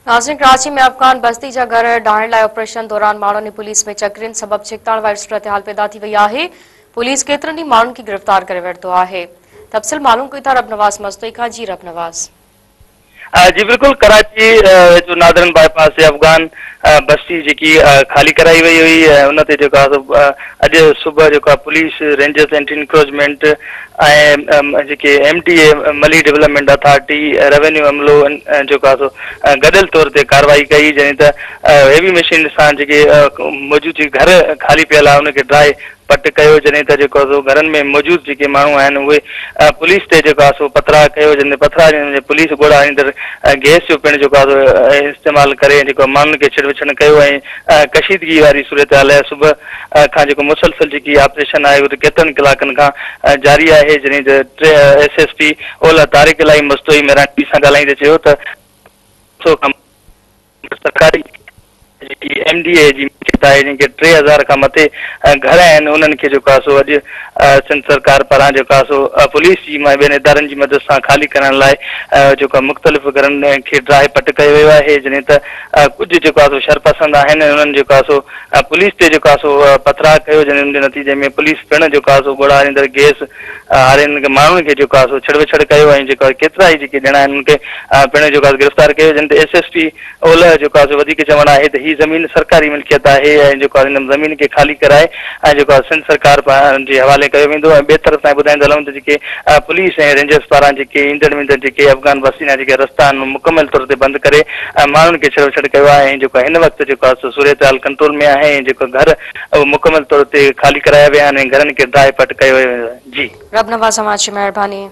नाज़रीन, कराची में अफ़गान बस्ती जा घर ढाहिण लाइ ऑपरेशन दौरान माण्हुनि पुलिस में चकरियुनि सबबि छिकताण वारी सूरत हाल पैदा थी वई आहे। पुलिस केतिरनि ई माण्हुनि खे गिरफ़्तार करे वरितो आहे। तफ़सील मालूम कयूं था रबनवाज़ मस्तोई खां। जी रबनवाज़। जी बिल्कुल, कराची जो नादरन बाईपास ते अफ़गान बस्ती जेकी खाली कराई वई हुई उन ते जेको आहे अॼु सुबुह जेको आहे पुलिस रेंजर्स एंटी इनक्रोचमेंट ऐं जेके M D A Malir development authority revenue अमलो जेको आहे सो गॾियल तौर ते कार्रवाई कई, जॾहिं त हेवी मशीन सां जेके मौजूद जेके घर खाली पियल आहे उनखे ड्राए पट कयो, जॾहिं त जेको आहे सो घरनि में मौजूद जेके माण्हू आहिनि उहे पुलिस ते जेको आहे सो पथराव कयो, जंहिं पथराव पुलिस ॻोढ़ा ईंदड़ गैस जो पिणु जेको आहे सो इस्तेमालु करे जेको माण्हुनि खे छिड़विछड़ कयो ऐं कशीदगी वारी सूरत हाल आहे। सुबुह खां जेको मुसलसल जेकी ऑपरेशन आहे उहो केतिरनि कलाकनि खां जारी आहे, जॾहिं त S S P Ola Tariq इलाही मस्तोई मेहरानी सां ॻाल्हाईंदे चयो त सरकारी जेकी एम डी ए जी मिल्कियत आहे जंहिंखे 3000 खां मथे घर आहिनि उन्हनि खे जेको आहे सो अॼु सिंध सरकार पारां जेको आहे सो पुलिस जी ॿियनि इदारनि जी मदद सां खाली करण लाइ जेको आहे मुख़्तलिफ़ घरनि खे ड्राए पट कयो वियो आहे। जॾहिं त कुझु जेको आहे सो शरपसंद आहिनि उन्हनि जेको आहे सो पुलिस ते जेको आहे सो पथराव कयो, जंहिं जे नतीजे में पुलिस पिणु जेको आहे सो ॻोढ़ा हारींदड़ गैस हारे माण्हुनि खे जेको आहे सो छिड़विछड़ कयो ऐं जेको केतिरा ई जेके ॼणा आहिनि उनखे पिणु जेको आहे गिरफ़्तार कयो। जंहिं ते एस एस पी ओलह जेको आहे सो वधीक चवणु आहे त हीअ ज़मीन सरकारी मिल्कियत आहे ऐं जेको आहे हिन ज़मीन खे खाली कराए ऐं जेको आहे सिंध सरकार जे हवाले कयो वेंदो। ऐं ॿिए तरफ़ ताईं ॿुधाईंदा हलूं त जेके पुलिस ऐं रेंजर्स पारां जेके ईंदड़ वेंदड़ जेके अफ़गान बस्ती जा जेके रस्ता आहिनि मुकमल तौर ते बंदि करे माण्हुनि खे छेड़छाड़ कयो आहे ऐं जेको हिन वक़्तु जेको आहे सूरत हाल कंट्रोल में आहे ऐं जेको घर मुकमल तौर ते खाली कराया विया आहिनि ऐं घरनि खे ड्राए पट कयो वियो आहे। जी रबनवाज़, अव्हां जी महिरबानी।